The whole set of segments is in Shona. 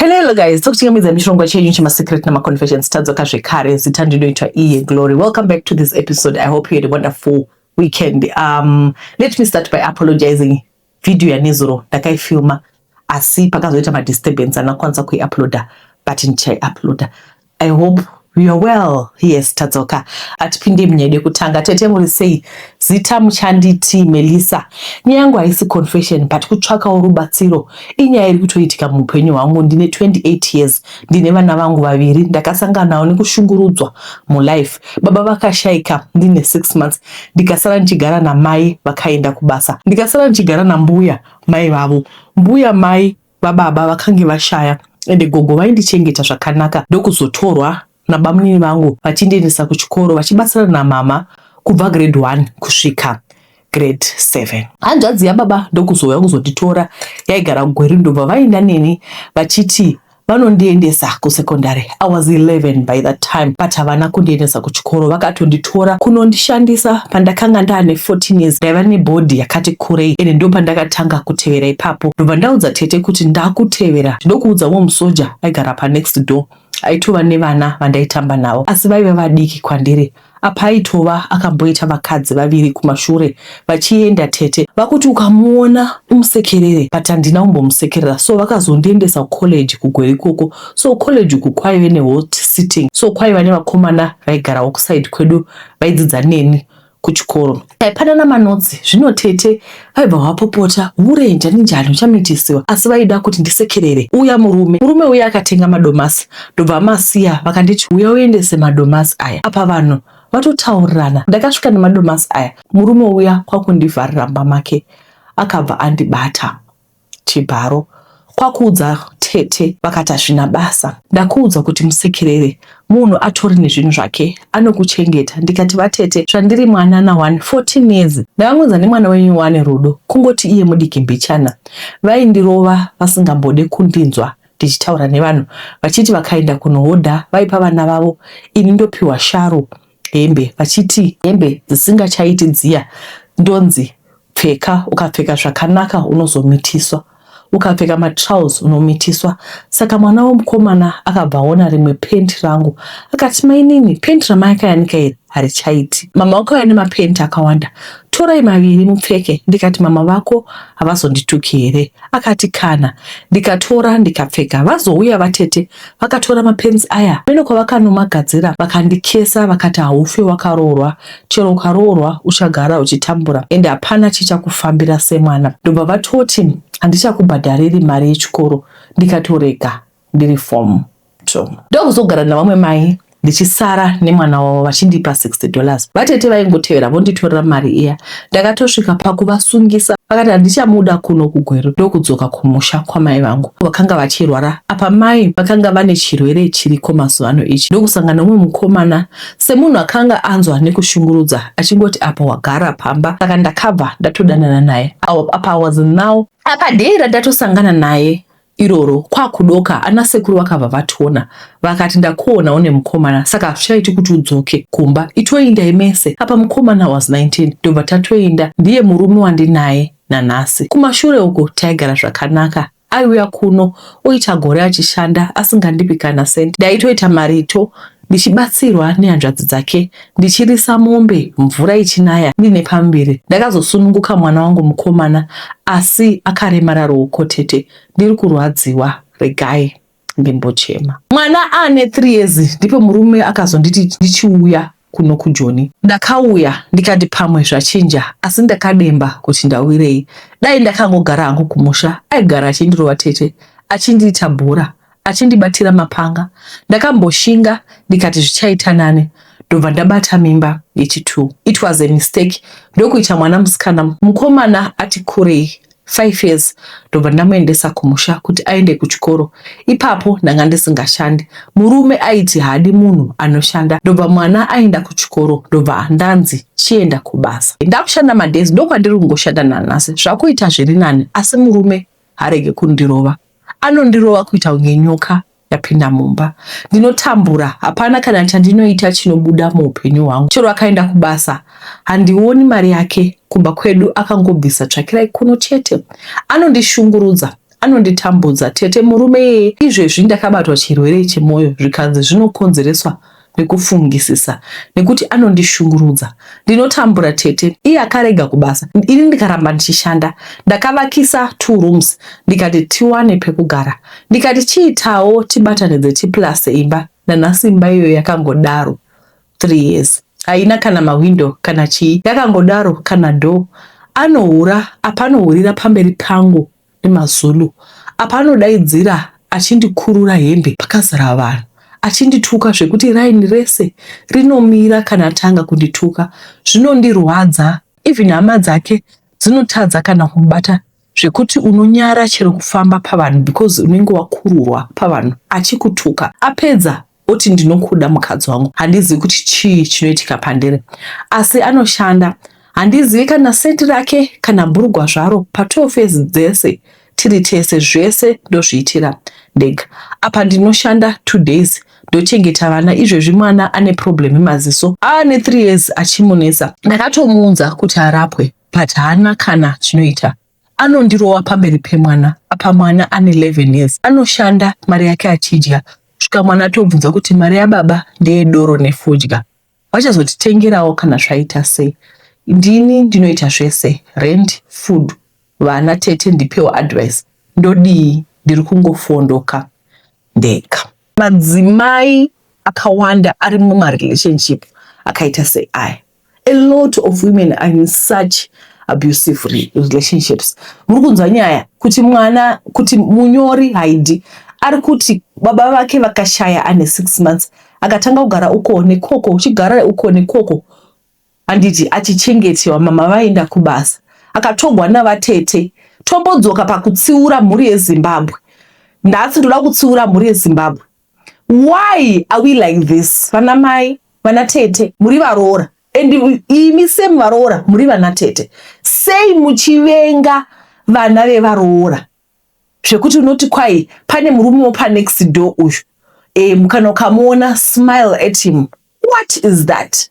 Hello, hello guys, tokuchingamidza muchirongwa chenyu chemasecret nemaconfessions. Tadzoka zvekare. Zita ndinoitwa iye Glory. Welcome back to this episode. I hope you had a wonderful weekend. Let me start by apologizing. Video yanezuro ndakaifilma, asi pakazoita madisturbance andakwanisa kuiuploada, but ndichaiuploada. I hope you are well. Yes, tadzoka. Atipinde munyaya yekutanga. Tete, muri sei? Zita muchanditi Melissa. Nyaya yangu haisi confession, but kutsvakawo rubatsiro. Inyaya iri kutoitika muupenyu hwangu. Ndine 28 years, ndine vana vangu vaviri. Ndakasanganawo nekushungurudzwa mulife. Baba vakashaika ndine 6 months, ndikasara ndichigara namai vakaenda kubasa, ndikasara ndichigara nambuya mai vavo. Mbuya mai vababa vakange vashaya, ende gogo vaindichengeta zvakanaka. Ndokuzotorwa nabamunini vangu vachindiendesa kuchikoro, vachibatsirana namama kubva grade 1 kusvika grade 7. Hanzvadzi yababa ndokuzouya kuzonditora, yaigara kuGweru. Ndobva vaenda neni vachiti vanondiendesa kusekondary. I was 11 by that time, but havana kundiendesa kuchikoro, vakatonditora kunondishandisa. Pandakanga ndaane 14 years, ndaiva nebody yakati kurei, ende ndo pandakatanga kutevera ipapo. Ndobva ndaudza tete kuti ndakutevera. Ndokuudza mumwe musoja aigara panext door, aitova nevana vandaitamba navo, asi vaiva vadiki kwandiri. Apa aitova akamboita vakadzi vaviri kumashure vachienda. Tete vakuti ukamuona umusekerere, but handina kumbomusekerera. So vakazondiendesa kucollege kuGweru ikoko. So college uku kwaive nehot sitting, so kwaiva nevakomana vaigarawo kuside kwedu, vaidzidza neni kuchikoro. Taipanana manotes. Zvino tete vaibva vapopota, "Hure, njani njani, uchamitisiwa." Asi vaida kuti ndisekerere uya murume. Murume uya akatenga madomasi, ndobva amasiya. Vakanditi, "Uya uendese madomasi aya." Apa vanhu vatotaurirana. Ndakasvika nemadomasi aya, murume uya kwakundivharira mumba make, akabva andibata chibharo, kwakuudza tete. Vakati, "Hazvina basa, ndakuudza kuti musekerere, munhu atori nezvinhu zvake, anokuchengeta." Ndikati, "Vatete, zvandiri mwanana 1 14 years, ndakangonza nemwana wenyu wane rudo, kungoti iye mudiki mbichana." Vaindirova, vasingambode kundinzwa ndichitaura nevanhu, vachiti vakaenda kunohodha vaipa vana vavo, ini ndopiwa sharo, hembe, vachiti hembe dzisingachaiti dziya. Ndonzi, "Pfeka, ukapfeka zvakanaka unozomitiswa, ukapfeka matrousers unomitiswa." Saka mwana womukomana akabva aona rimwe penti rangu, akati, "Mainini, penti ramakayanika iri harichaiti. Mama vakauya nemapenti akawanda, torai maviri mupfeke." Ndikati, "Mama vako havazondituki here?" Akati, "Kana." Ndikatora, ndikapfeka. Vazouya vatete, vakatora mapenzi aya mene kwavakanomagadzira, vakandikesa, vakati, "Haufe wakaroorwa, chero ukaroorwa uchagara uchitambura, ende hapana chichakufambira semwana." Ndobva vatoti handichakubhadhariri mari yechikoro. Ndikatorega ndiri form 2. Ndokuzogara navamwe mai, ndichisara nemwana wavo, vachindipa $60. Vatete vaingotevera vonditorera mari iya. Ndakatosvika pakuvasungisa, vakati handichamuda kuno kuGweru. Ndokudzoka kumusha kwamai vangu vakanga vachirwara. Apa mai vakanga vane chirwere chiriko mazuva ano ichi. Ndokusangana nomumwe mukomana, semunhu akanga anzwa nekushungurudza, achingoti apa wagara pamba. Saka ndakabva ndatodanana naye. Apa was now apa day randatosangana naye iroro, kwakudoka, ana sekuru vakabva vationa, vakati, "Ndakuona une mukomana, saka hazvichaiti kuti udzoke kumba, itoindai mese." Apa mukomana was 19. Ndobva tatoinda, ndiye murume wandinaye nanhasi. Kumashure uko taigara zvakanaka. Aiuya kuno oita gore achishanda asingandipi kana sendi. Ndaitoita marito ndichibatsirwa nehanzvadzi dzake, ndichirisa mombe mvura ichinaya ndine pamberi. Ndakazosununguka mwana wangu mukomana, asi akaremara ruoko. Tete, ndiri kurwadziwa, regai ndimbochema. Mwana ane 3 years ndipo murume akazonditi ndichiuya kuno kuJoni. Ndakauya ndikati pamwe zvachinja, asi ndakademba kuti ndawirei. Dai ndakangogara hangu kumusha. Aigara achindirova tete, achindiita bhora, achindibatira mapanga. Ndakamboshinga, ndikati zvichaita nane. Ndobva ndabata mimba yechi2. It was a mistake. Ndokuita mwana musikana. Mukomana ati kurei 5 years, ndobva ndamuendesa kumusha kuti aende kuchikoro. Ipapo ndanga ndisingashandi. Murume aiti haadi munhu anoshanda. Ndobva mwana aenda kuchikoro, ndobva ndanzi chienda kubasa. Ndakushanda madays, ndokwandiri kungoshanda nanhasi. Zvakuita zviri nani, asi murume harege kundirova. Anondirova kuita kunge nyoka yapinda mumba. Ndinotambura, hapana kana chandinoita chinobuda muupenyu hwangu. Chero akaenda kubasa, handioni mari yake. Kumba kwedu akangobvisa tsvakirai kuno chete. Anondishungurudza. Anonditambudza tete murume iyeye. Izvezvi ndakabatwa chirwere chemwoyo zvikanzi zvinokonzereswa nekufungisisa nekuti anondishungurudza. Ndinotambura tete. Iye akarega kubasa ini ndikaramba ndichishanda. Ndakavakisa two rooms ndikati tiwane pekugara. Ndikati chiitawo tibatanidze tiplase imba nanhasi imba iyoyo yakangodaro 3 years. Haina kana mahwindo kana chii, yakangodaro kana door. Anohura apa anohurira pamberi pangu nemaZulu. Apa anodaidzira achindikurura hembe pakazara vanhu achindituka zvekuti raini rese rinomira kana atanga kundituka. Zvinondirwadza. Even hama dzake dzinotadza kana kumubata zvekuti unonyara chero kufamba pavanhu because unenge wakururwa pavanhu achikutuka. Apedza oti ndinokuda mukadzi wangu. Handizivi kuti chii chinoitika pandiri asi anoshanda. Handizivi kana senti rake kana bhurugwa zvaro pa12 years dzese tiri tese zvese ndozviitira ndega. Apa ndinoshanda 2 days ndochengeta vana. Izvezvi mwana ane problem yemaziso aane 3 years achimunetsa. Ndakatomuudza kuti arapwe but haana kana chinoita. Anondirova pamberi pemwana apa mwana ane 11 years. Anoshanda mari yake achidya kusvika mwana atobvunza kuti mari yababa ndeyedoro nefodya. Vachazotitengerawo kana zvaita sei. Ndini ndinoita zvese rent, food, vana. Tete ndipewo advice ndodii ndiri kungofondoka ndega. Madzimai akawanda ari mumarelationship akaita seaya. A lot of women are in such abusive relationships. Muri kunzwa nyaya kuti mwana kuti munyori Haidi ari kuti baba vake vakashaya ane 6 months akatanga kugara uko nekoko uchigara uko nekoko handiti achichengetewa mama vaenda kubasa akatogwa navatete. Tombodzoka pakutsiura mhuri yeZimbabwe. Nhasi ndoda kutsiura mhuri yeZimbabwe. Why are we like this? Vana mai, vana tete, muri varoora and imi semu varoora muri vana tete, sei muchivenga vana vevaroora zvekuti unoti kwai pane murume wepanext door uyu kana ukamuona smile at him? What is that,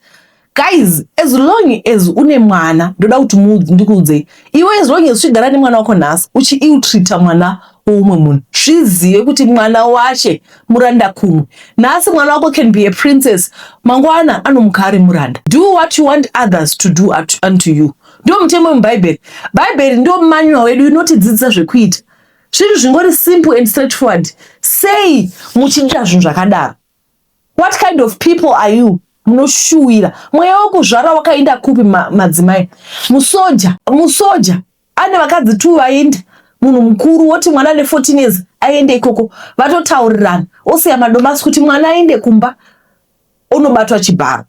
guys? As long as une mwana, ndoda kuti ndikuudzei iwe, as long as uchigara nemwana wako nhasi uchiill-treata mwana woumwe munhu, zvizive kuti mwana wache muranda kumwe. Nhasi mwana wako can be a princess, mangwana anomuka ari muranda. Do what you want others to do unto you. Ndio mutemo wemubhaibheri. Bhaibheri ndio manual wedu inotidzidzisa zvekuita zvinhu zvingori simple and straightforward. Sei muchiita zvinhu zvakadaro? What kind of people are you? Munoshuwira mweya wekuzvara wakaenda kupi, madzimai? Musoja, musoja ane vakadzi two vaenda, munhu mukuru woti mwana ane 14 years aende ikoko, vatotaurirana, osiya madomasi kuti mwana aende kumba onobatwa chibharo.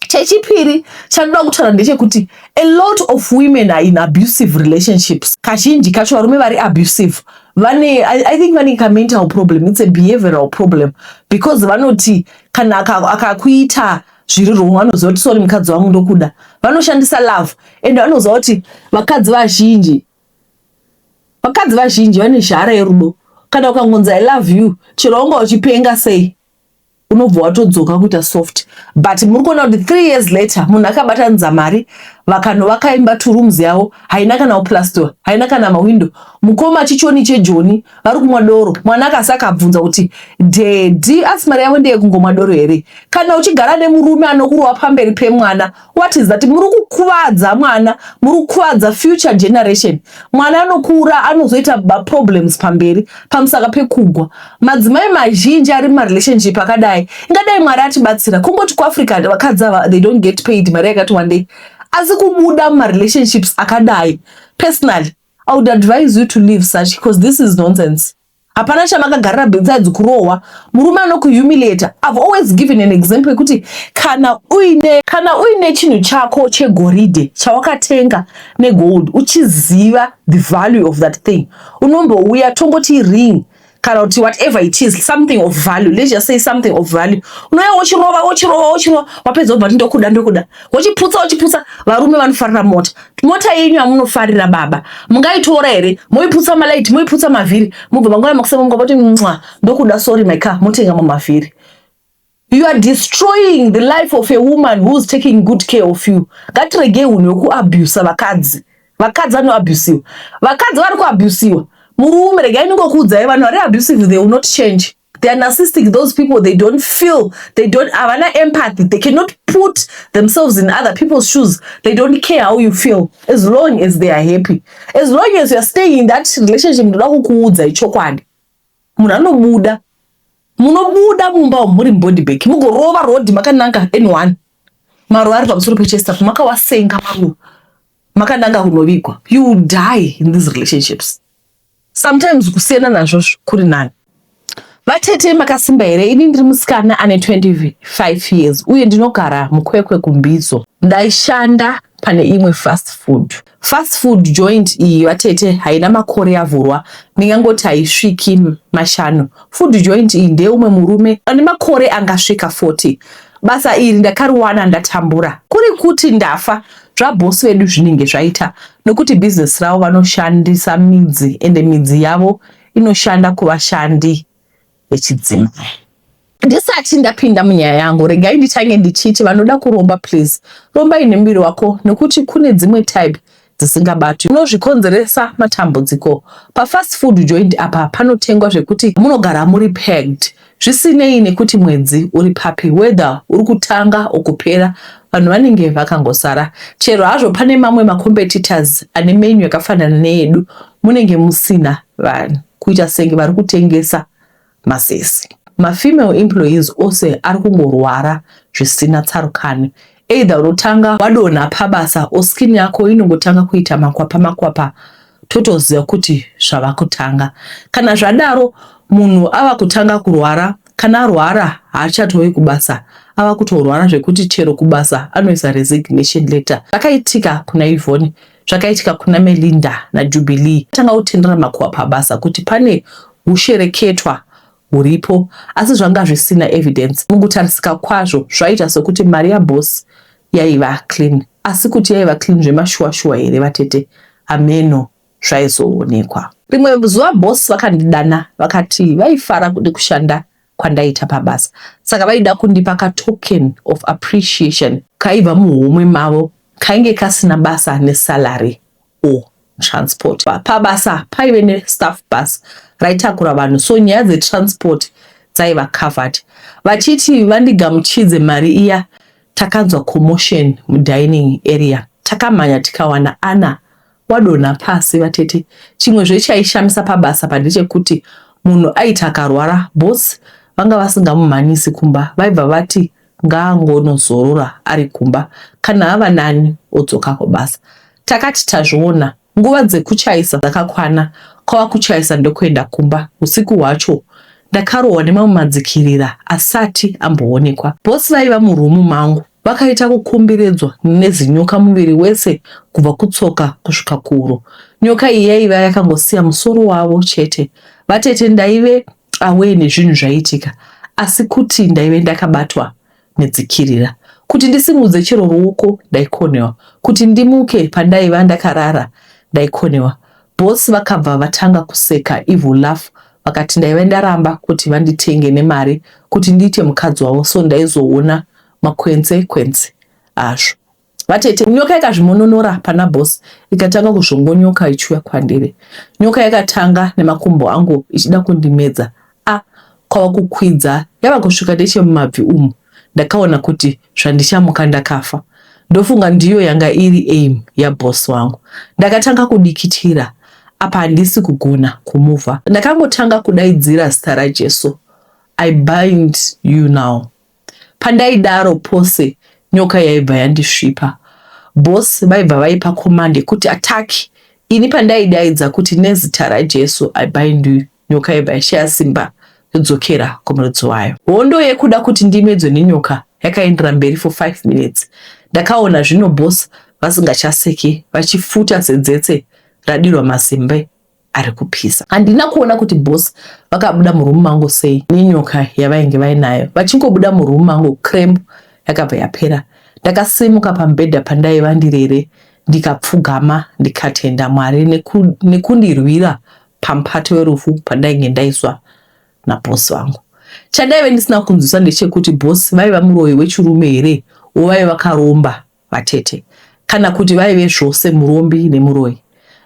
Chechipiri chandoda kutaura ndechekuti a lot of women are in abusive relationships. Kazhinji kacho varume vari abusive vane I think vane kamental problem. It's a behavioral problem because vanoti kana akakuita zviri wrong vanoziva kuti sorry mukadzi wangu ndokuda. Vanoshandisa love and vanoziva kuti vakadzi vazhinji vane zhara yerudo. Kana ukangonzi "I love you", chero wanga uchipenga sei unobva watodzoka kuita soft. But muri kuona kuti 3 years later munhu akabatanidza mari vakanovaka imba, two rooms yavo haina kana kuplastiwa, haina kana mawindo. Mukoma chichoni chejoni vari kumwa doro. Mwana akasi akabvunza kuti daddy asi mari yavo ndeyekungomwa doro here? Kana uchigara nemurume anokurova pamberi pemwana, what is that? Muri kukuvadza mwana, muri kukuvadza future generation. Mwana anokura anozoita problems pamberi pamusaka pekugwa. Madzimai mazhinji ari mumarelationship akadai, ingadai Mwari atibatsira kungoti kuAfrica vakadzi ava they don't get paid mari yakati wandei, asi kubuda mumarelationships akadai, personally I would advise you to leave such because this is nonsense. Hapana chamakagarira besides kurohwa, murume anokuhumiliata. I've always given an example yekuti kana uine chinhu chako chegoridhe chawakatenga negold, uchiziva the value of that thing, unombouya tongoti ring kana kuti whatever it is, something of value, let's just say something of value, unouya wochirova, wochirova, wochirova, wapedza wobva ti ndokuda, ndokuda, wochiputsa, wochiputsa. Varume vanofarira mota. Mota yenyu yamunofarira baba mungaitora here moiputsa malaiti, moiputsa mavhiri, mubva mangwana makusema mungavati mwa ndokuda, sorry my car, motenga mamavhiri? You are destroying the life of a woman who's taking good care of you. Ngatiregei unhu hwekuabusa vakadzi. Vakadzi vanoabusiwa, vakadzi vari kuabusiwa. Murume, regai ndingokuudzai, vanhu vari abusive, they will not change. They are narcissistic, those people. They don't feel, they don't, havana empathy. They cannot put themselves in other people's shoes. They don't care how you feel as long as they are happy, as long as you are staying in that relationship. Ndoda kukuudza ichokwadi, munhu anobuda, munobuda mumba umu muri mubody bag, mugorova rodhi makananga N1, maruva ari pamusoro pechest, makawasenga maruva makananga kunovigwa. You will die in these relationships. Sometimes kusiyana nazvo kuri nani. Vatete, makasimba here? Ini ndiri musikana ane 25 years uye ndinogara muKwekwe, kuMbizo. Ndaishanda pane imwe fast food. Fast food joint iyi, vatete, haina makore yavhurwa, ndingangoti haisviki 5. Food joint iyi ndeumwe murume ane makore angasvika 40. Basa iri ndakariwana ndatambura. Kuri kuti ndafa, zvabhosi vedu zvinenge zvaita, nokuti bhizinesi ravo vanoshandisa midzi, ende midzi yavo inoshanda kuvashandi vechidzimai. Ndisati ndapinda munyaya yangu, regai nditange ndichiti vanoda kuromba, please rombai nemuviri wako, nekuti kune dzimwe type dzisingabatwi, unozvikonzeresa matambudziko. Pafast food joint apa panotengwa zvekuti munogara muri packed, zvisinei nekuti mwedzi uri papi, whether uri kutanga okupera, vanhu vanenge vakangosara. Chero hazvo pane mamwe macompetitors ane menu yakafanana neyedu, munenge musina vanhu, kuita senge vari kutengesa masesi. Mafemale employees ose ari kungorwara zvisina tsarukano. Either unotanga wadonha pabasa, oskin yako inongotanga kuita makwapa makwapa, totoziva kuti zvava kutanga. Kana zvadaro, munhu ava kutanga kurwara. Kana arwara, haachatouyi kubasa, ava kutorwara zvekuti chero kubasa anoisa resignation letter. Zvakaitika kuna Yvonne, zvakaitika kuna Melinda naJubilee. Tanga kutendera makuhwa pabasa kuti pane ushereketwa huripo, asi zvanga zvisina evidence. Mukutarisika kwazvo, zvaita sekuti mari yabhosi yaiva clean, asi kuti yaiva clean zvemashuwa-shuwa here, vatete, ameno zvaizoonekwa. Rimwe zuva bhosi vakandidana, vakati vaifara nekushanda kwandaita pabasa, saka vaida kundipa katoken of appreciation kaibva muhomwe mavo, kainge kasina basa nesalary or transport. Pabasa paive nestaff bus raitakura vanhu, so nyaya dzetransport dzaiva covered. Vachiti vandigamuchidze mari iya, takanzwa commotion mudining area. Takamhanya tikawana Ana wadonha pasi. Vatete, chimwe zvechaishamisa pabasa pandechekuti munhu aiti akarwara, bosi vanga vasingamumhanyisi kumba. Vaibva vati ngaangonozorora ari kumba, kana ava nani odzoka kubasa. Takati tazviona, nguva dzekuchaisa dzakakwana, kwava kuchaisa ndokuenda kumba. Usiku hwacho ndakarohwa nemamwe madzikirira asati amboonekwa. Bhosi vaiva murumu mangu, vakaita kukomberedzwa nezinyoka muviri wese kubva kutsoka kusvika kuhuro. Nyoka iyi yaiva yakangosiya musoro wavo chete. Vatete, ndaive aware nezvinhu zvaiitika, asi kuti ndaive ndakabatwa nedzikirira. Kuti ndisimudze chero ruoko ndaikonewa, kuti ndimuke pandaiva ndakarara ndaikonewa. Bhosi vakabva vatanga kuseka evil laugh, vakati ndaiva ndaramba kuti vanditenge nemari kuti ndiite mukadzi wavo, so ndaizoona makwenze kwenze azvo. Vatete, nyoka yakazvimononora pana bhosi, ikatanga kuzvongonyoka ichiuya kwandiri. Nyoka yakatanga nemakumbo angu ichida kundimedza. A kwava kukwidza, yava kusvika nechemumabvi umu, ndakaona kuti zvandichamuka ndakafa. Ndofunga ndiyo yanga iri aim yabhosi wangu. Ndakatanga kudikitira, apa handisi kugona kumuvha. Ndakangotanga kudaidzira zita raJesu, "I bind you now." Pandaidaro pose, nyoka yaibva yandisvipa. Bhosi vaibva vaipa command yekuti attack. Ini pandaidaidza kuti, "Nezita raJesu, I bind you," nyoka yaibva yashaya simba, yodzokera kumuridzi wayo. Hondo yekuda kuti ndimedzwe nenyoka yakaendera mberi for 5 minutes. Ndakaona zvino bhosi vasingachaseki, vachifuta sedzetse radirwa mazimbe ari kupisa. Handina kuona kuti bhosi vakabuda murumu mangu sei nenyoka yavainge vainayo. Vachingobuda murumu mangu, cramp yakabva yapera. Ndakasimuka pamubhedha pandaiva ndirere, ndikapfugama, ndikatenda Mwari nekundirwira pamupato werufu pandainge ndaiswa nabhosi vangu. Chandaive ndisina kunzwisa ndechekuti bhosi vaiva muroyi wechirume here wovaiva vakaromba, vatete, kana kuti vaive zvose murombi nemuroyi.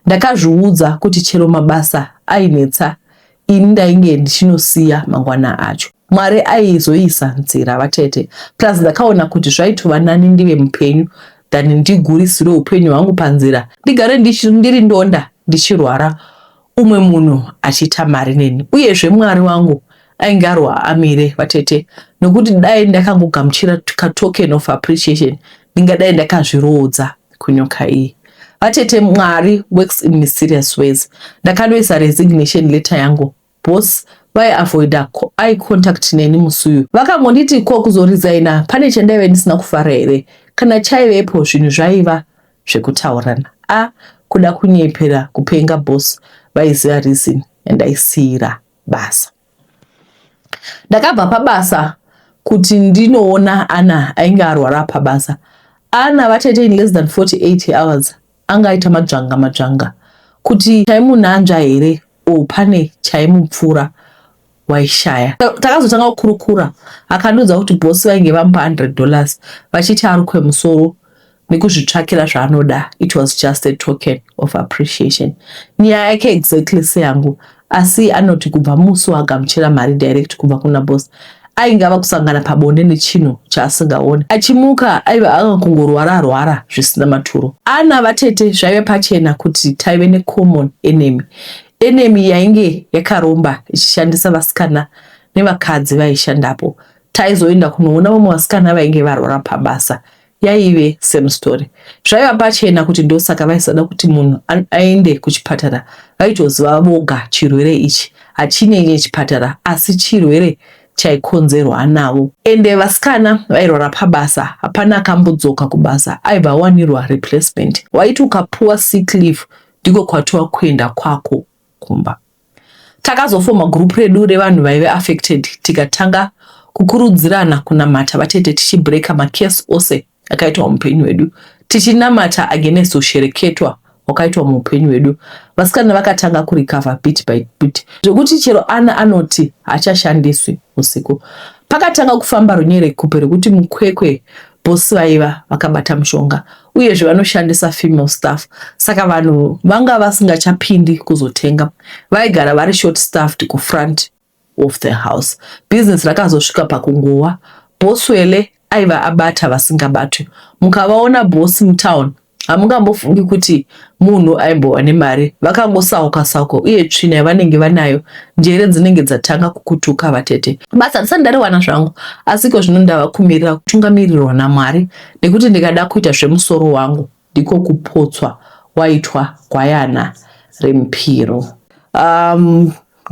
Ndakazviudza kuti chero mabasa Ainetsa ini ndainge ndichinosiya mangwana acho. Mwari aizoisa nzira vatete. Plus ndakaona kuti zvaitova nani ndive mupenyu than ndigurisire upenyu hwangu panzira ndigare ndiri ndonda ndichirwara umwe munhu achiita mari neni. Uyezve Mwari wangu ainge arwa amire vatete nokuti dai ndakangogamuchira katoken of appreciation ndingadai ndakazviroodza kunyoka iyi. Vatete, Mwari works in mysterious ways. Ndakanoisa resignation letter yangu. Boss vaiavoida eye contact neni musi uyu. Vakangonditi ko kuzoresigna pane chandaive ndisina kufara here? Kana chaivepo zvinhu zvaiva zvekutaurana. A kuda kunyepera kupenga boss vaiziva reason yandaisiira basa. Ndakabva pabasa kuti ndinoona Anna ainge arwara pabasa. Anna vatete in less than 48 hours anga aita madzvanga madzvanga kuti chaimunanzva here or pane chaimupfura waishaya. Takazotanga kukurukura akandiudza kuti boss vainge vamupa $100 vachiti arukwe musoro nekuzvitsvakira zvaanoda. It was just a token of appreciation. Nyaya yake exactly seyangu asi anoti kubva musi waagamuchira mari direct kubva kuna boss ainge ava kusangana pabonde nechinhu chaasingaoni. Achimuka aiva ava kungorwara rwara zvisina maturo. Ana vatete zvaive pachena kuti taive necommon enemy. Enemy yainge yakaromba ichishandisa vasikana nevakadzi vaishandapo. Taizoenda kunoona vamwe vasikana vainge varwara pabasa yaive same story. Zvaiva pachena kuti ndosaka vaisada kuti munhu aende kuchipatara. Vaitoziva voga chirwere ichi hachinei nechipatara asi chirwere chaikonzerwa navo. Ende vasikana vairwara pabasa hapana akambodzoka kubasa aibva awanirwa replacement. Waiti ukapuwa sick leave ndiko kwatova kuenda kwako kumba. Takazofoma group redu revanhu vaive affected tikatanga kukurudzirana kunamata vatete tichibreaker macase ose akaitwa muupenyu hwedu tichinamata against hushereketwa hwakaitwa muupenyu hwedu. Vasikana vakatanga kurecover bit by bit zvekuti chero Ana anoti haachashandiswi usiku. Pakatanga kufamba runyerekupe rwekuti mukwekwe boss vaiva vakabata mushonga uyezve vanoshandisa female staff saka vanhu vanga vasingachapindi kuzotenga vaigara vari short staffed kufront of the house. Business rakazosvika pakungowa. Boswele aiva abata vasingabatwi. Mukavaona boss mutown hamungambofungi kuti munhu aimbova nemari. Vakangosauka sauka uye tsvina yavanenge vanayo njere dzinenge dzatanga kukutuka vatete. Basa ndisati ndariwana zvangu asi iko zvino ndava kumirira kutungamirirwa naMwari nekuti ndikada kuita zvemusoro wangu ndiko kupotswa waitwa gwayana remupiro.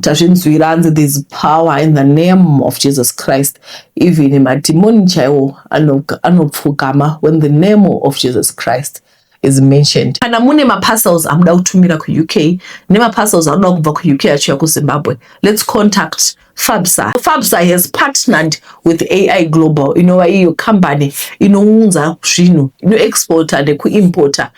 Tazvinzwira hanzi there's power in the name of Jesus Christ. Even madhimoni chaiwo anopfugama when the name of Jesus Christ is mentioned. Kana mune maparcels amuda kutumira kuUK nemaparcels anoda kubva kuUK achiuya kuZimbabwe, let's contact Fabsa. Fabsa has partnered with AI Global inova iyo company inounza zvinhu, inoexporta nekuimporta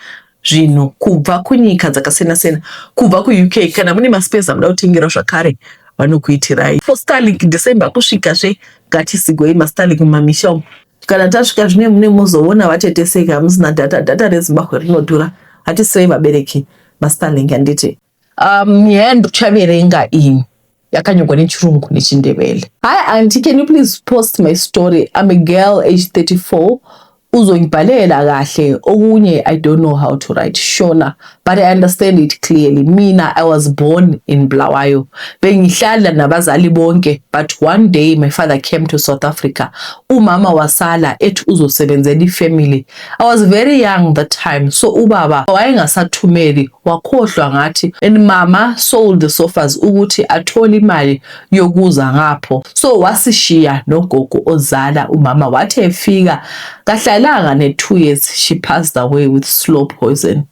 zvinhu kubva kunyika dzakasiyana-siyana kubva kuUK. Kana mune maspares amuda kutengera zvakare vanokuitirai. For Starlink December kusvikazve ngatisigwei maStarlink mumamisha umu. Kana tasvika zvine mune mozoona vateteseka hamusina data, data reZimbabwe rinodhura. Hatisirei vabereki maStarlink handiti. Nyaya yandichaverenga iyi yakanyorwa nechirungu nechindebele. Hi auntie, can you please post my story? I'm a girl age 34. Uzongibhalela kahle okunye I don't know how to write Shona but I understand it clearly. Mina I was born in Bulawayo. Bengihlala nabazali bonke but one day my father came to South Africa. Umama wasala ethi uzosebenzela ifamily. I was very young that time so ubaba wayengasathumeli wakhohlwa ngathi and mama sold the sofas ukuthi athole imali yokuza ngapho. So wasishiya nogogo ozala umama wathi efika kahlalanga ne 2 years she passed away with slow poison.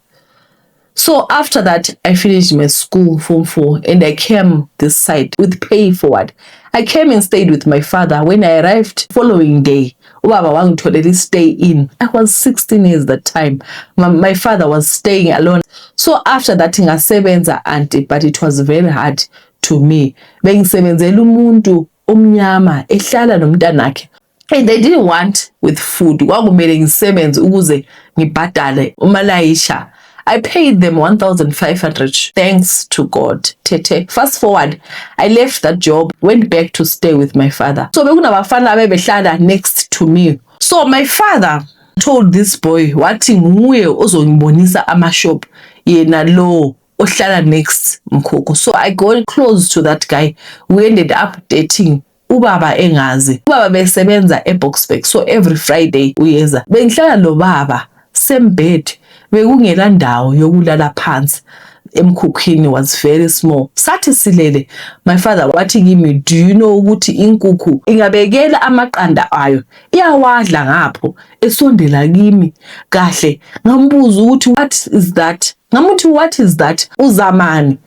So after that I finished my school form 4 and I came this side with pay forward. I came and stayed with my father. When I arrived following day, ubaba wangitholela stay in. I was 16 years that time. My father was staying alone. So after that ngasebenza auntie, but it was very hard to me. Bengisebenzela umuntu omnyama ehlala nomntanakhe. And they didn't want with food. Kwakumele ngisebenze ukuze ngibhadale umalayisha. I paid them 1500, thanks to God, tete. Fast forward, I left that job, went back to stay with my father. So bekunabafana abebehlala next to me. So my father told this boy, wathi nguye ozongibonisa ama-shop, yena lo ohlala next mkhukhu. So I got close to that guy. We ended up dating, ubaba engazi. Ubaba besebenza eBoksburg, so every Friday uyeza. Bengihlala lo baba, same bed. Bekungela ndawo yokulala phansi emkhukhwini, was very small. Sathi silele, my father wathi kimi, "Do you know ukuthi inkukhu ingabekela amaqanda ayo iyawadla ngapho?" Esondela kimi kahle, ngambuza ukuthi, "What is that?" Ngamuthi, "What is that? Uzamani?"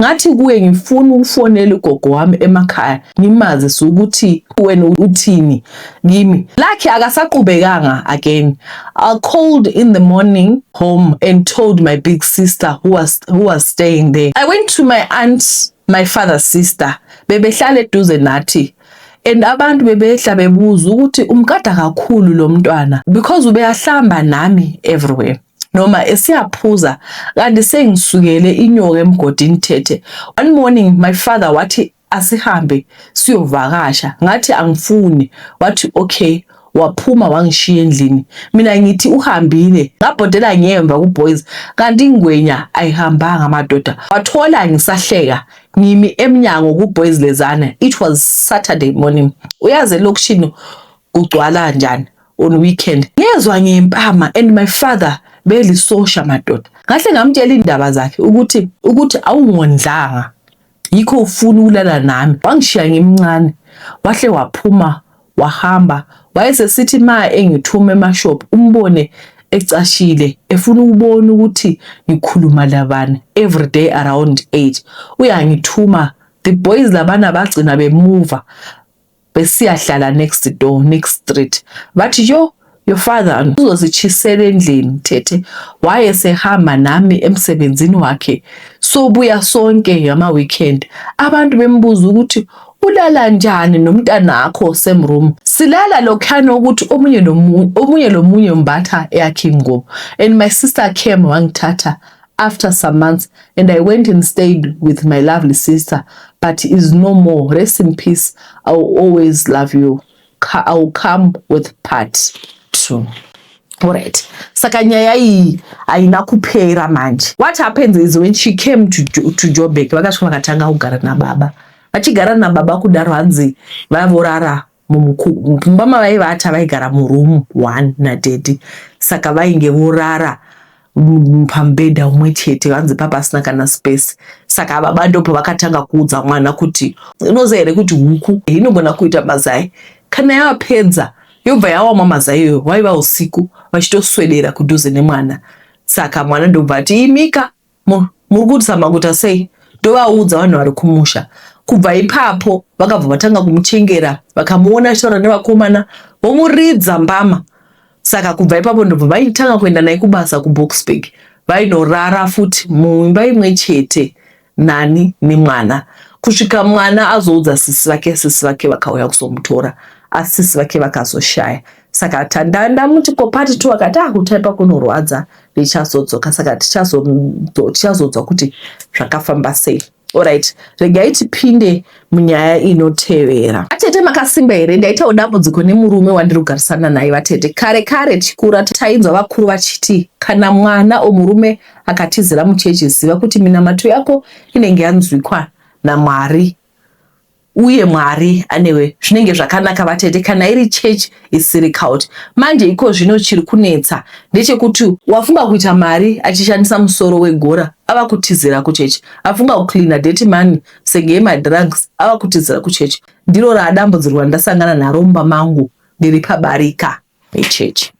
Ngathi kuye, "Ngifuna ukufonela ugogo wami emakhaya, ngimazise ukuthi wena uthini kimi." Lakhe akasaqhubekanga again. I called in the morning home and told my big sister who was staying there. I went to my aunt, my father's sister. Bebehlala eduze nathi and abantu bebehla bebuza ukuthi umkada kakhulu lo mntwana, because ubeyahlamba nami everywhere noma esiyaphuza, kanti sengisukele inyoka emgodini, thethe. One morning my father wathi asihambe siyovakasha. Ngathi angifuni. Wathi okay, waphuma wangishiya endlini. Mina ngithi uhambile, ngabhodela ngemva ku-boys, kanti ingwenya ayihambanga, madoda. Wathola ngisahleka ngimi emnyango ku-boys lezana. It was Saturday morning, uyazi elokishini kugcwala njani on weekend. Ngezwa ngempama, and my father belisosha, madoda. Ngahle ngamtshela indaba zakhe ukuthi awungondlanga, yikho ufuna ukulala nami. Wangishiya ngimncane, wahle waphuma wahamba. Wayesesithi ma engithuma emashop, umbone ecashile efuna ukubona ukuthi ngikhuluma labani. Every day around 8 uyangithuma. The boys labana bagcina bemuva besiyahlala next door, next street. Bathi, "Yo, your father uzositshisela endlini, thethe." Wayesehamba nami emsebenzini wakhe, sobuya sonke ngama weekend. Abantu bembuza ukuthi ulala njani nomntanakho same room. Silala lokhana ukuthi omunye nomunye, omunye lomunye umbatha eyakhe ingubo. And my sister came, wangithatha after some months, and I went and stayed with my lovely sister, but is no more. Rest in peace. I will always love you. I will come with part 2. Alright, saka nyaya iyi haina kupera manje. What happens is, when she came to Joburg, vakasvika vakatanga kugara nababa. Vachigara nababa kudaro, hanzi vavorara mumba mavaivata, vaigara muroom one nadaddy, saka vainge vorara pamubhedha umwe chete. Vanzi papasina kana space. Saka baba ndopo vakatanga kuudza mwana kuti, unoziva here kuti huku inogona kuita mazai, kana yavapedza yobva yawamwa mazai iyoyo? Waiva usiku, vachitoswedera kudhuze nemwana. Saka mwana ndobva ati, "Imika, muri kuzama kuita sei? Ndovaudza vanhu vari kumusha." Kubva ipapo vakabva vatanga kumuchengera. Vakamuona achitaura nevakomana, vomuridza mbama. Saka kubva ipapo ndobva vaitanga kuenda naye kubasa kuBoksburg. Vainorara futi muimba imwe chete nani, nemwana, kusvika mwana azoudza sisi vake. Sisi vake vakauya kuzomutora, asi sisi vake vakazoshaya. Saka tandandamuti ko part two, akati akutaipa kunorwadza, ndichazodzoka. Saka tichazodzwa kuti zvakafamba sei. Alright, regai tipinde munyaya inotevera. Vatete, makasimba here? Ndaitawo dambudziko nemurume wandiri kugarisana naye. Vatete, kare kare tichikura tainzwa vakuru vachiti kana mwana omurume akatizira muchechi, ziva kuti minamato yako inenge yanzwikwa naMwari uye Mwari anewe, zvinenge zvakanaka. Vatete, kana iri chechi isiri cult. Manje iko zvino chiri kunetsa ndechekuti wafunga kuita mari achishandisa musoro wegora, ava kutizira kuchechi. Afunga kucleana dirty money senge yemadrugs, ava kutizira kuchechi. Ndiro raadambudziko randasangana naro mumba mangu ndiri pabarika rechechi.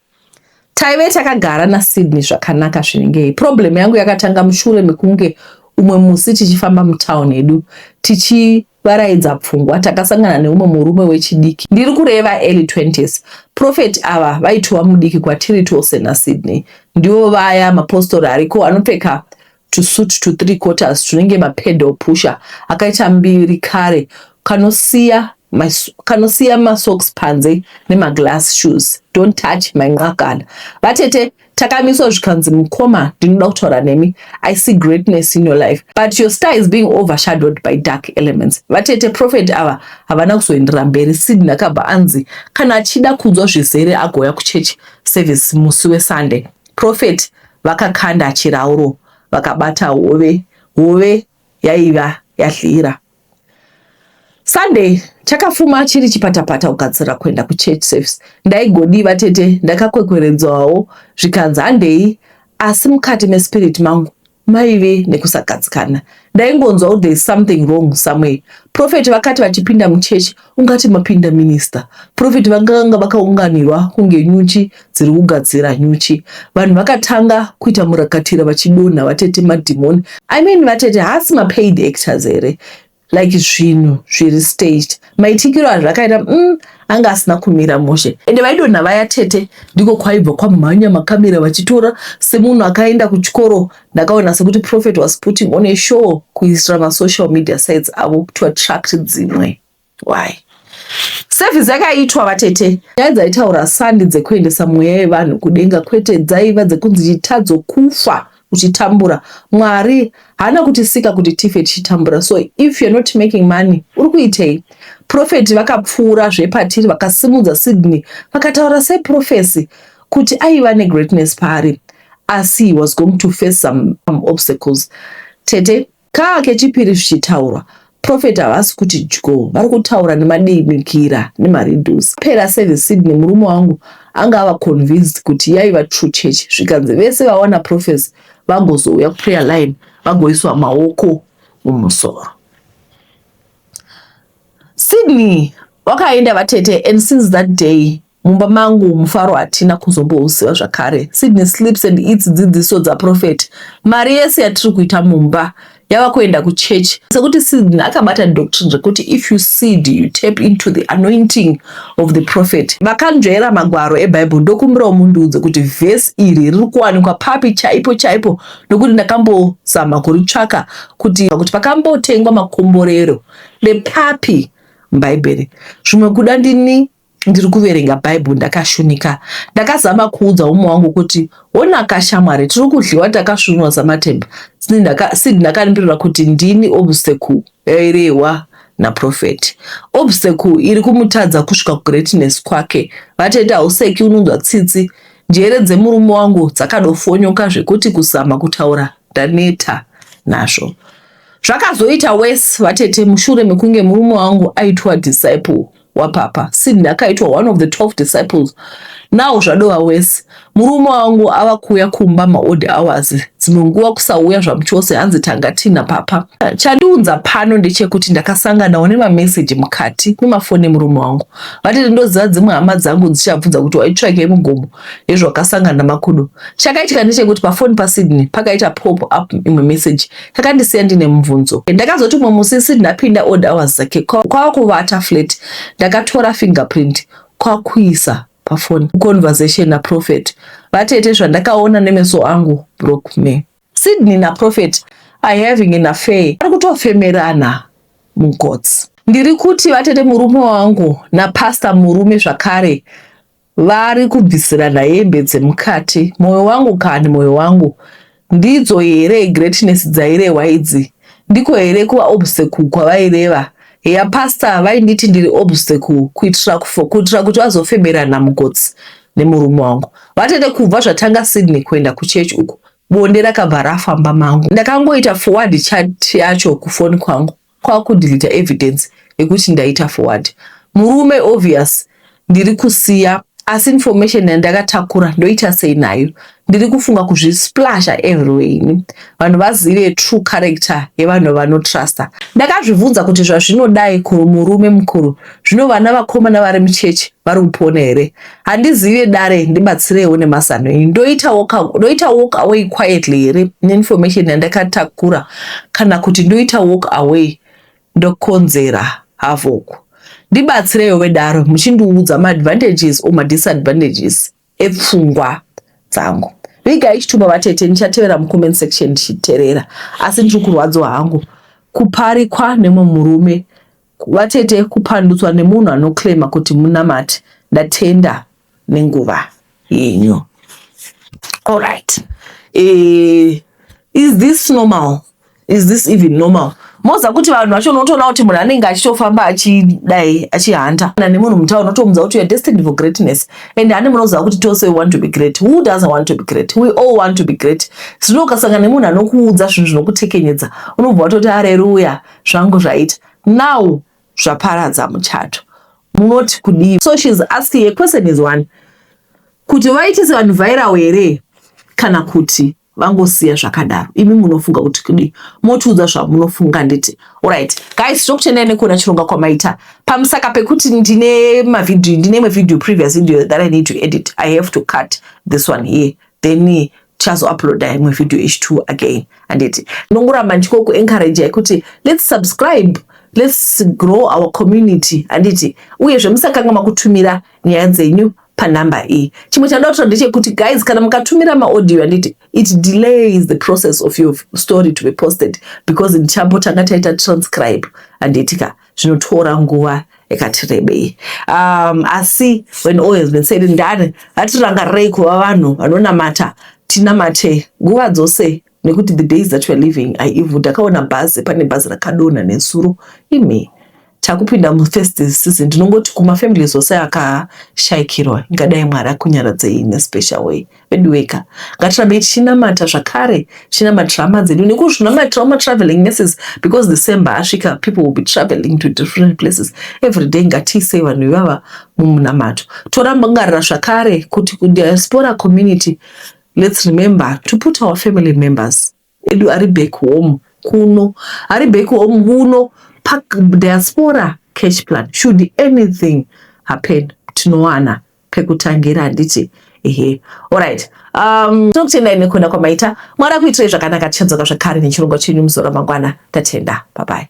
Taive takagara naSydney zvakanaka zvinengei. Problem yangu yakatanga mushure mekunge umwe musi tichifamba mutauni yedu tichivaraidza pfungwa, takasangana neumwe murume wechidiki, ndiri kureva early 20s. Prophet ava vaitova mudiki kwatiri tose naSydney. Ndivo vaya mapostori ariko anopfeka tusuit to three quarters tunenge mapedal pusher, akaita mbiri kare, kanosiya masocks panze, nemaglass shoes. Don't touch my nqakala. Vatete, Takamiswa zvikanzi, "Mukoma, ndinoda kutaura nemi. I see greatness in your life, but your star is being overshadowed by dark elements." Vatete, prophet ava havana kuzoendera mberi. Sydney akabva anzi kana achida kunzwa zvizere agouya kuchurch service musi weSunday. Prophet vakakanda chirauro, vakabata hove. Hove yaiva yahlira. Sunday chakafuma chiri chipatapata kugadzirira kuenda kuchurch service. Ndaigodi vatete, ndakakwekweredzwawo zvikanzi handei, asi mukati mespirit mangu maive nekusagadzikana. Ndaingonzwa kuti there is something wrong somewhere. Prophet vakati vachipinda muchechi, ungati mapinda minista. Prophet vanganga vakaunganirwa kunge nyuchi dziri kugadzira nyuchi. Vanhu vakatanga kuita murakatira vachidonha. Vatete, madhimoni, I mean, vatete, haasi mapaid actors here? Like zvinhu zviri staged. Maitikiro azvakaita anga asina kumira mushe. Ende vaidonha vaya tete, ndiko kwaibva kwamhanya makamera vachitora semunhu akaenda kuchikoro. Ndakaona sekuti prophet was putting on a show kuisira masocial media sites avo to attract dzimwe. Why service yakaitwa vatete, nyaya dzaitaura sandi dzekuendesa mweya yevanhu kudenga, kwete dzaiva dzekunzi chitadzo kufa uchitambura. Mwari haana kutisika kuti tife tichitambura. So if you're not making money, uri kuitei? Prophet vakapfuura zvepatiri, vakasimudza Sydney, vakataura seprophecy kuti aiva negreatness paari, asi he was going to face some obstacles. Tete, kaa kechipiri zvichitaurwa, prophet havasi kuti dyo, vari kutaura nemadimikira nemariddles. Pera service, Sydney murume wangu anga ava convinced kuti yaiva true church. Zvikanzi vese vawana prophecy vagozouya kuprayer line, vagoiswa maoko mumusoro. Sydney wakaenda vatete, and since that day mumba mangu mufaro hatina kuzombouziva zvakare. Sydney sleeps and eats dzidziso dzaprophet. Mari yese yatiri kuita mumba yava kuenda kuchechi, sekuti Sydney akabata doctrine zvekuti if you seed, you tap into the anointing of the prophet. Vakanzvera magwaro ebhaibheri, ndokumbirawo mundiudze kuti vhesi iri riri kuwanikwa papi chaipo chaipo, nokuti ndakambozama kuritsvaka kuti pakambotengwa makomborero nepapi mubhaibheri. Zvimwe kuda ndini ndiri kuverenga bhaibheri ndakashunika. Ndakazama kuudza umwe wangu kuti, "Onaka shamwari, tiri kudyiwa takasvunwa samatemba." Sydney akandipindura kuti ndini obstacle yairehwa naprophet, obstacle iri kumutadza kusvika kugreatness kwake. Vatete, hauseki, unonzwa tsitsi. Njere dzemurume wangu dzakadofonyoka zvekuti kuzama kutaura ndaneta nazvo. Zvakazoita worse vatete, mushure mekunge murume wangu aitwa disciple wapapa, Sydney akaitwa one of the 12 disciples. Now zvadova worse. Murume wangu ava kuuya kumba maodd hours, dzimwe nguva kusauya zvamuchose, hanzi tanga tina papa. Chandiunza pano ndechekuti ndakasanganawo nemameseji mukati memafoni emurume wangu. Vatete, ndoziva dzimwe hama dzangu dzichabvunza kuti waitsvakei mugomo ezvakasangana namakudo. Chakaitika ndechekuti pafoni paSydney pakaita pop up imwe meseji yakandisiya ndine mubvunzo. Ndakazoti mumwe musi Sydney apinda odd hours dzake, kwava kuvata flat, ndakatora fingerprint kwakuisa pafoni, conversation naprophet. Vatete, zvandakaona nemeso angu broke me. Sydney naprophet are having an affair, ari kutofemerana mugotsi. Ndiri kuti vatete, murume wangu napasta murume zvakare vari kubvisirana hembe dzemukati. Mwoyo wangu kani, mwoyo wangu! Ndidzo here greatness dzairehwa idzi? Ndiko here kuva obstacle kwavaireva? Heya, pasta vainditi ndiri obstacle kuitira kuti vazofemerana mugotsi nemurume wangu. Vatete, kubva zvatanga Sydney kuenda kuchechi uku, bonde rakabva rafamba mangu. Ndakangoita forward chat yacho kufoni kwangu, kwakudelete evidence yekuti ndaita forward. Murume obvious ndiri kusiya, asi information yandakatakura ndoita sei nayo? Ndiri kufunga kuzvisplasha everywhere ini, vanhu vazive true character yevanhu vanotrusta. Ndakazvibvunza kuti zvazvinodai kumurume mukuru, zvino vana vakomana vari muchechi vari kupona here? Handizive. Dare, ndibatsirewo nemazano enyu. Ndoita walk away quietly here neinformation yandakatakura, kana kuti ndoita walk away ndokonzera havoc? Ndibatsirewo vedaro, muchindiudza maadvantages or madisadvantages epfungwa dzangu. Vigai chitupa vatete, ndichatevera mucomment section ndichiteerera, asi ndiri kurwadziwa hangu kuparikwa nemumwe murume. Vatete, kupandutswa nemunhu anoclaima kuti munamati. Ndatenda nenguva yenyu. Alright, is this normal? Is this even normal? Moza kuti vanhu vacho, unotoona kuti munhu anenge achitofamba achidai, achihanda nemunhu mutauni, unotomudza kuti you are destined for greatness. And hane munoziva kuti tose we want to be great. Who doesn't want to be great? We all want to be great. Zvino ukasangana nemunhu anokuudza zvinhu zvinokutekenyedza, unobva watoti, "Areruya, zvangu zvaita." Now zvaparadza muchato. Munoti kudii? So she's asking a question is one, kuti vaitise vanhu viral here kana kuti vangosiya zvakadaro. Imi munofunga kuti kudii? Motiudza zvamunofunga, nditi. Alright guys, tinokutendai nekuona chirongwa kwamaita. Pamusaka pekuti ndine mavhidhiyo, ndine imwe video, previous video that I need to edit. I have to cut this one here, then tichazouploada imwe video h2 again, anditi. Ndongoramba ndichikokuencouragei kuti let's subscribe, let's grow our community, handiti. Uyezve musakanganwa kutumira nyaya dzenyu panhamba iyi. Chimwe chandoda kutaura ndechekuti guys, kana mukatumira maaudio, handiti, it delays the process of your story to be posted because ndichambotanga taita transcribe, handiti ka. Zvinotora nguva yakati rebei. Asi when all has been said and done, ngatirangarirei kuva vanhu vanonamata. Tinamate nguva dzose nekuti the days that we are living are evil. Ndakaona bhazi, pane bhazi rakadonha nesuro. Imi, takupinda mufestive season. Ndinongoti kumafamilies ose akashayikirwa, ingadai Mwari akunyaradzei nespecial way. Veduweka, ngatirambei tichinamata zvakare, tichinamatira hama dzedu nekuzvinamatirawo matraveling mercies, because December asvika, people will be traveling to different places every day. Ngatiisei vanhu ivava mumunamato. Torangarira zvakare kuti kudiaspora community, let's remember to put our family members edu ari back home kuno, ari back home kuno, padiaspora cash plan. Should anything happen, tinowana pekutangira, handiti. Ehe, alright, tinokutendai nekuona kwamaita. Mwari akuitirai zvakanaka. Tichadzoka zvakare nechirongwa chenyu muzuva ramangwana. Tatenda, bye bye.